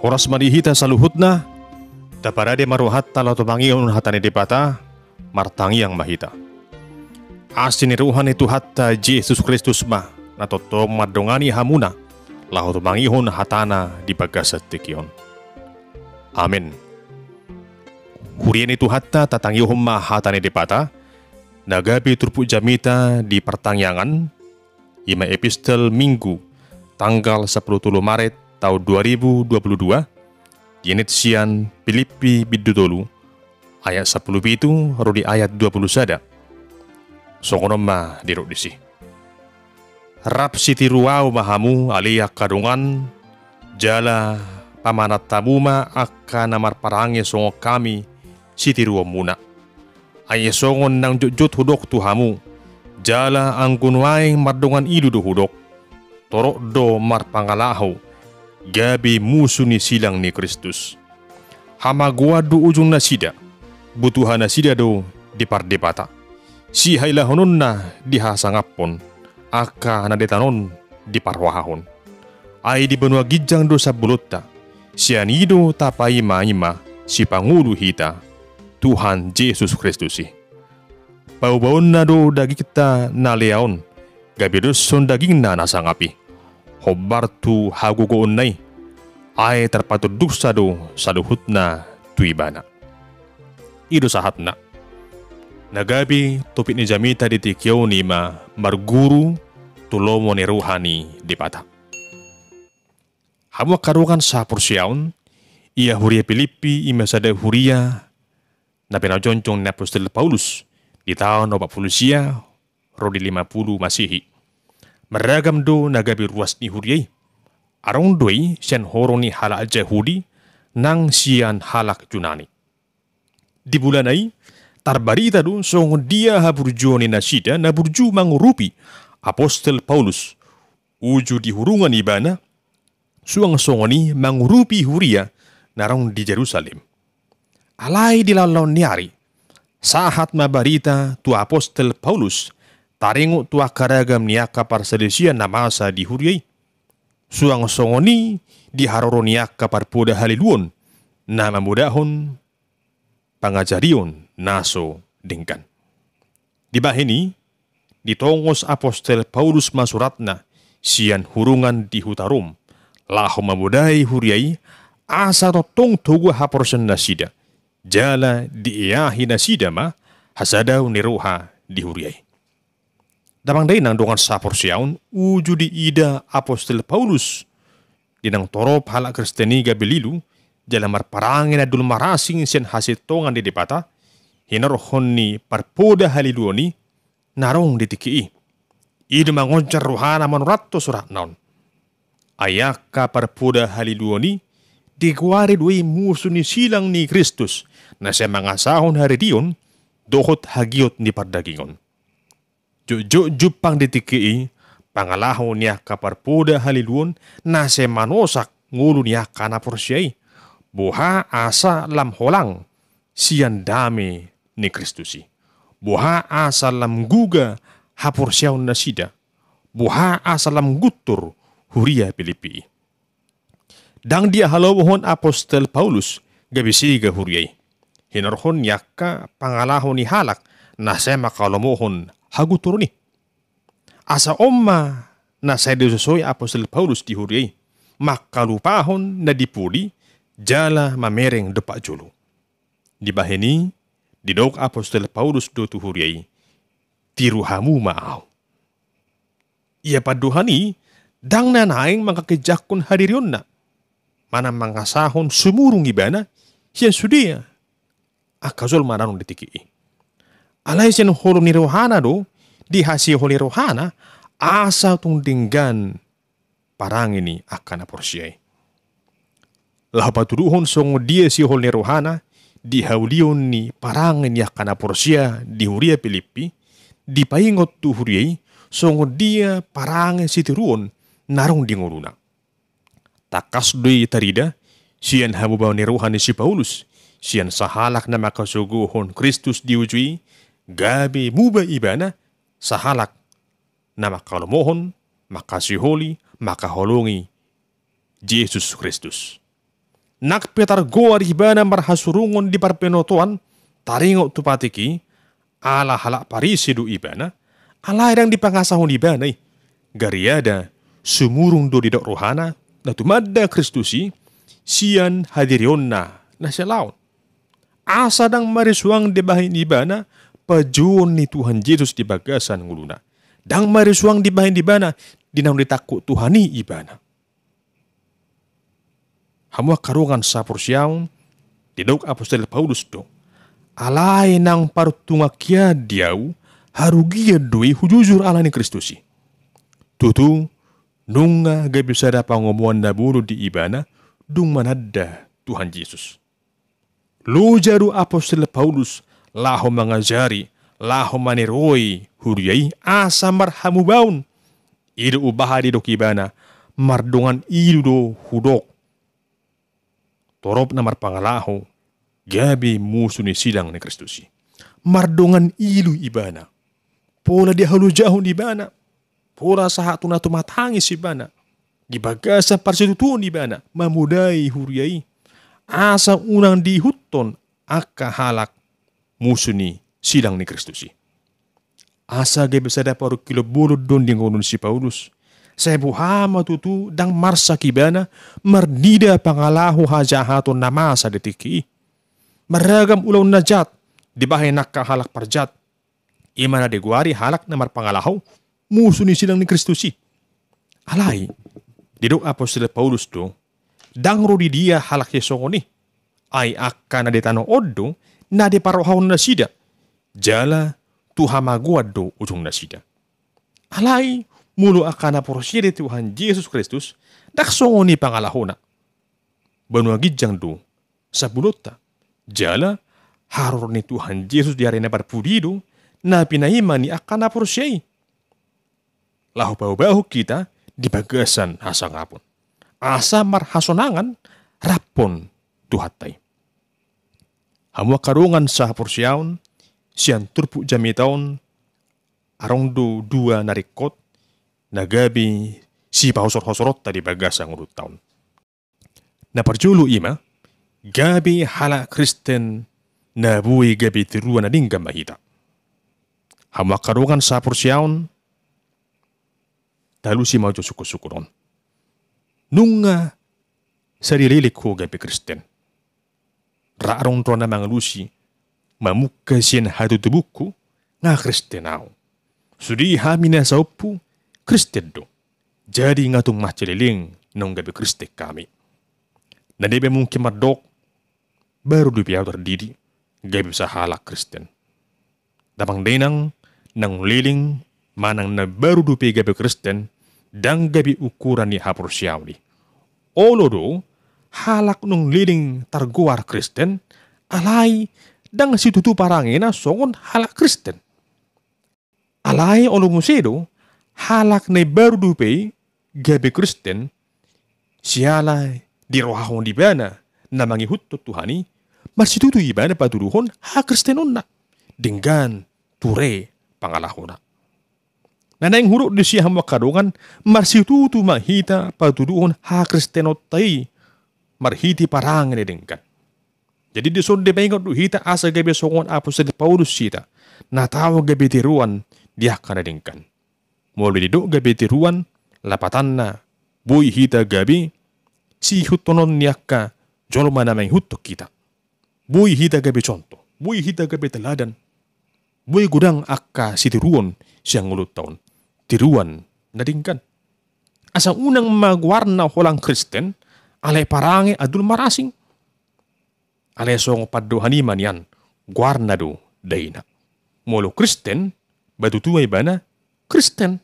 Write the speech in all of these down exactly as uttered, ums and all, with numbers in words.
Horas ma di hita saluhutna. Taparade ma rohanta laho tumangihon hata ni Debata. Martangiang ma hita. Asi ni roha ni Tuhanta Jesus Kristus ma na tongtong mandongani hamuna laho tumangihon hatana di bagasan tingki on. Amen. Huria ni Tuhanta, tatangihon ma hata ni Debata na gabe turpuk jamita di partangiangan. I ma epistel Minggu tanggal sapuluh tolu Maret taon dua ribu dua puluh dua, dienet sian Pilippi bindu tolu ayat sapuluh pitu ro di ayat dua puluh sada. Songon on ma didok disi. Rap sitiru ahu ma hamu ale angka dongan, jala pamanat hamu ma angka na marparange songon hami sitiruonmuna. Ai songon naung jotjot hudok tu hamu, jala anggo nuaeng mardongan ilu do hudok, torop do marpangalaho gabe musu ni silang ni Kristus. Hamagoan do ujung nasida, butuha nasida do di pardebata. Sihailahononna dihasangaphon angka na ditanon diparrohahon. Ai di banua ginjang do sambolonta, sian i do tapaimaima sipangolu hita, Tuhan Jesus Kristus i. Paubaonna do dagingta na lea on, gabe doshon dagingna na sangap i. Hombar tu hagogoonna i, ai tarpatunduksa do saluhutna tu ibana. I do sahatna. Na gabe topik ni jamita di tingki on i ma marguru tu lomo ni roha ni Debata. Hamu angka dongan sahaporseaon, ia huria Pilippi i ma sada huria na pinajongjong ni apostel Paulus di taon opat pulu sia ro di lima pulu Masehi. Marragam do na gabe ruas ni huria i. Adong do i sian horong ni halak Jahudi nang sian halak Junani. Di bulana i, tarbarita do songon dia haburjuon ni nasida na burju mangurupi apostel Paulus. Uju dihurungan ibana, suang songon i mangurupi huria na adong di Jerusalem. Alai di laonlaon ni ari, sahat ma barita tu apostel Paulus, taringot tu angka ragam ni angka parsalisian na masa di huria i. Suang songon i di haroro ni angka parpoda haliluon na mamodahon pangajarion na so denggan. Dibahen i, ditongos apostel Paulus ma suratna sian hurungan di huta Rom, laho mamodai huria i asa tongtong togu haporseaon nasida, jala dieahi nasida ma hasadaon ni roha di huria i. Damang dainang dongan sahaporseaon, uju diida apostel Paulus di naung torop halak Kristen i gabe lilu, jala marparange na dul marasing sian hasintongan ni Debata, hinorhon ni parpoda haliluon i na adong di tingki i. I do mangonjar rohana manurathon suratna on. Ai angka parpoda haliluon i, digoari do i musu ni silang ni Kristus, na sai mangasahon haririon dohot hagiot ni pardagingon. Jotjot jumpang di tingki i pangalaho ni angka parpoda haliluon na sai manosak ngolu ni angka na porsea i. Boha asa lam holang sian dame ni Kristus i. Boha asa lam guga haporseaon nasida. Boha asa lam guntur huria Pilippi i. Ndang dia halomohon apostel Paulus gabe sega huria i, hinorhon ni angka pangalaho ni halak na sai manghalomohon hagunturon i. Asa on ma na sai disosoi apostel Paulus di huria i, mangkalupahon na di pudi jala mamereng dompak jolo. Dibahen i, didok apostel Paulus do tu huria i, tiru hamu ma ahu. Ia pandohan i ndang na naeng manghaginjangkon haririonna manang mangasahon sumurung ibana sian sude angka jolma na adong di tingki i. Alai sian holong ni rohana do, dihasihol ni rohana asa tung denggan parange ni angka na porsea i. Laho patuduhon songon dia sihol ni rohana di haulion ni parange ni angka na porsea di huria Pilippi, dipaingot tu huria i songon dia parange sitiruon na adong di ngoluna. Tangkas do i tarida sian hamubaon ni roha ni si Paulus, sian sahalak na mangkasogohon Kristus di uju i, gabe muba ibana sahalak na manghalomohon, manghasiholi, manghaholongi Jesus Kristus. Nang pe targoar ibana marhasurungon di parpinotoan, taringot tu patik i, ala halak Parise do ibana, alai ndang dipangasahon ibana i. Gariada sumurung do didok rohana, na tumanda Kristus i, sian hadirionna na salaon. Asa ndang marisuang dibahen ibana pajouon ni Tuhan Jesus di bagasan ngoluna. Ndang marisuang dibahen ibana di naung ditangkup Tuhan i ibana. Hamu angka dongan saporseaon, didok apostel Paulus do: Alai naung paruntungan hian di ahu, harugian do i hujujur ala ni Kristus i. Tutu, nunga gabe sada pangomoan na bolon di ibana, dung mananda Tuhan Jesus. Loja do apostel Paulus laho mangajari, laho maniroi huria i asa marhamubaon. I do umbahen didok ibana, mardongan ilu do hudok, torop na marpangalaho gabe musu ni sidang ni Kristus i. Mardongan ilu ibana. Pola dihalojahon ibana, pola sahat tu na tumatangis ibana, di bagasan parsitutuon ibana mamodai huria i, asa unang diihuthon angka halak musu ni sidang ni Kristus i. Asa gabe sada parungkilon bolon do on di ngolu ni si Paulus. Sai boha ma tutu ndang marsak ibana marnida pangalaho hajahaton na masa di tingki i. Marragam ulaon na jat dibahen angka halak parjat, i ma na digoari halak na marpangalaho musu ni sidang ni Kristus i. Alai, didok apostel Paulus do, ndang ro di dia halak sisongon i. Ai angka na di tano on do na diparrohahon nasida, jala tu hamagoan do ujung nasida. Alai, molo angka na porsea di Tuhan Jesus Kristus, ndang songon i pangalahona. Banua ginjang do sabulonta. Jala, haroro ni Tuhan Jesus di ari na parpudi do na pinaima ni angka na porsea i, laho paubahon hita di bagasan hasangapon, asa marhasonangan raphon Tuhanta i. Hamu angka dongan sahaporseaon, sian turpuk jamita on, adong do dua na ringkot na gabe sipahosorhosoronta di bagasan ngolunta on. Na parjolo i ma, gabe halak Kristen na boi gabe tiruan na denggan ma hita. Hamu angka dongan sahaporseaon, talusi ma jo sungkunsungkun on. Nunga saleleng ho gabe Kristen? Ra adong do na mangalusi, mamungka sian hatutubungku, nga Kristen ahu. Sude hami na saompu, Kristen do. Jadi nga tung mansai leleng naung gabe Kristen hami. Na deba mungkin mandok, baru dope ahu tardidik gabe sahalak Kristen. Damang dainang, naung leleng manang na baru dope gabe Kristen, ndang gabe ukuran ni haporseaon i. Olo do halak naung leleng targoar Kristen, alai ndang situtu parangena songon halak Kristen. Alai olo muse do halak na baru dope gabe Kristen, siala dirohahon ibana na mangihuthon Tuhan i, marsitutu ibana patuduhon hakristenonna, denggan ture pangalahona. Na naeng hudok disi, hamu angka dongan, marsitutu ma hita patuduhon hakristenonta i marhite parange na denggan. Jadi dison dipaingot do hita asa gabe songon apostel Paulus hita, na tau gabe tiruan di angka na denggan. Molo didok gabe tiruan, lapatanna boi hita gabe siihuthon ni angka jolma na mangihuthon hita. Boi hita gabe contoh, boi hita gabe teladan. Boi godang angka sitiruon sian ngolunta on. Tiruan na denggan. Asa unang ma goarna holan Kristen, alai parange andul marasing. Alai songon pandohan i ma nian, goarna do daina. Molo Kristen, ba tutu ma ibana Kristen.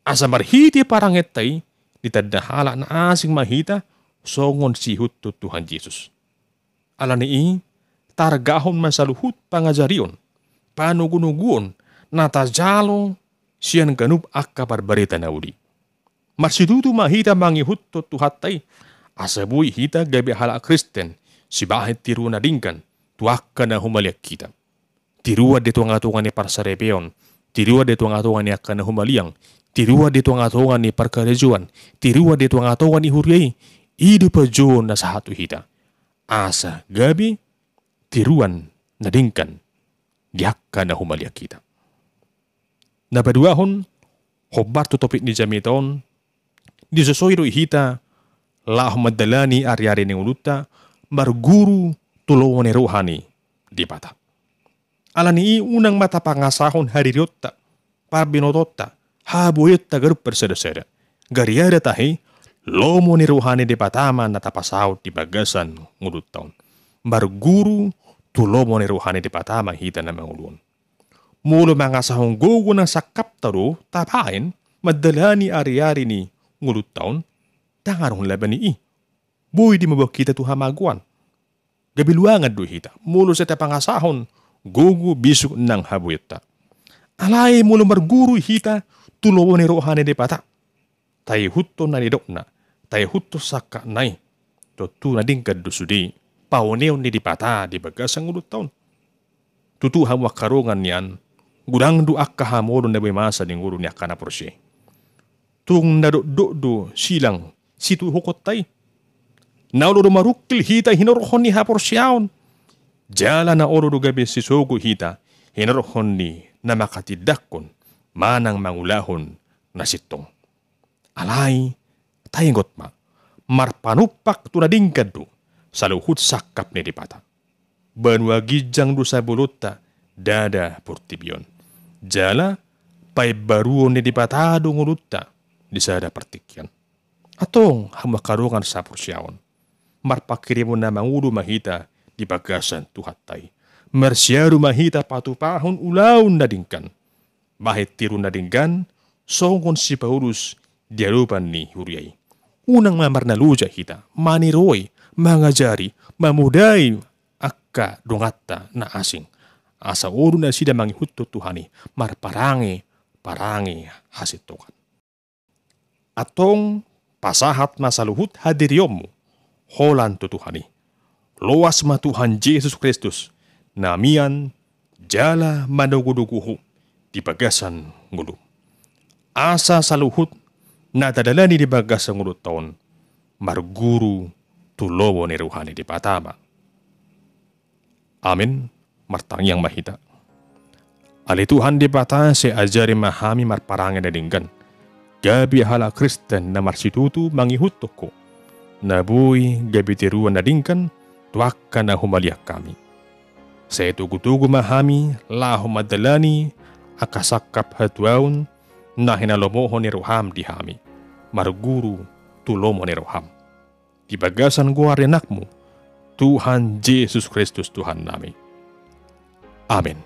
Asa marhite parangenta i ditanda halak na asing ma hita songon siihuthon Tuhan Jesus. Alani i, targahon ma saluhut pangajarion, panogunoguon na tajalo sian ganup angka parbarita na uli. Marsitutu ma hita mangihuthon Tuhanta i, asa boi hita gabe halak Kristen sibahen tiruan na denggan tu angka na humaliang hita. Tiruan di tongatonga ni parsaripeon, tiruan di tongatonga ni angka na humaliang, tiruan di tongatonga ni parkarejoan, tiruan di tongatonga ni huria i, i do pajouon na sahat tu hita. asa gabe tiruan na denggan di angka na humaliang hita. Na paduahon, hombar tu topik ni jamita on, disosoi do i hita laho mandalani ari-ari ni ngolunta marguru tu lomo ni roha ni Debata. Alani i unang ma tapangasahon hadirionta, parbinotonta, habuaonta ganup parsada-sada. Gariada tahe, lomo ni roha ni Debata ma na tapasaut di bagasan ngolunta on. Marguru tu lomo ni roha ni Debata ma hita na mangolu on. Molo mangasahon gogo na sangkapta do tabaen mandalani ari-ari ni ngolunta on, ndang adong laba ni i. Boi do mamboan hita tu hamagoan. Gabe luangan do hita molo sai tapangasahon gogo, bisuk nang habuaonta. Alai molo marguru hita tu lomo ni roha ni Debata, taihuthon na nidokna, taihuthon sangkapna i, tontu na denggan do sude paoneon ni Debata di bagasan ngolunta on. Tutu hamu angka dongan nian, godang do angka hamolon na boi masa di ngolu ni angka na porsea i. Tung na dokdok do silang situhukonta i. Na olo do marungkil hita hinorhon ni haporseaon. Jala na olo do gabe sisogo hita hinorhon ni na manghatindanghon manang mangulahon na sintong. Alai, taingot ma, marpanumpak tu na denggan do saluhut sangkap ni Debata. Banua ginjang do sabolonta, ndada portibi on. Jala paimbaruon ni Debata do ngolunta di sada partingkian. Antong hamu angka dongan saporseaon, marpanghirimon na mangolu ma hita di bagasan Tuhanta i. Marsiadu ma hita patupahon ulaon na denggan, bahen tiruan na denggan songon si Paulus di adopan ni huria i. Unang ma marnaloja hita maniroi, mangajari, mamodai angka donganta na asing, asa olo nasida mangihuthon Tuhan i marparange-parange hasintongan. Antong pasahat ma saluhut hadirionmu holan tu Tuhan i. Loas ma Tuhan Jesus Kristus na mian jala manogunogu ho di bagasan ngolum. Asa saluhut na tadalani di bagasan ngolunta on marguru tu lomo ni roha ni Debata ma. Amin. Martangiang ma hita. Ale Tuhan Debata, sai ajari ma hami marparange na denggan, gabe halak Kristen na marsitutu mangihuthon Ho, na boi gabe tiruan na denggan tu angka na humaliang hami. Sai togutogu ma hami laho mandalani angka sangkap hatuaon na hinalomohon ni roham di hami, marguru tu lomo ni roham. Di bagasan goar ni Anakmu, Tuhan Jesus Kristus Tuhannami. Amin.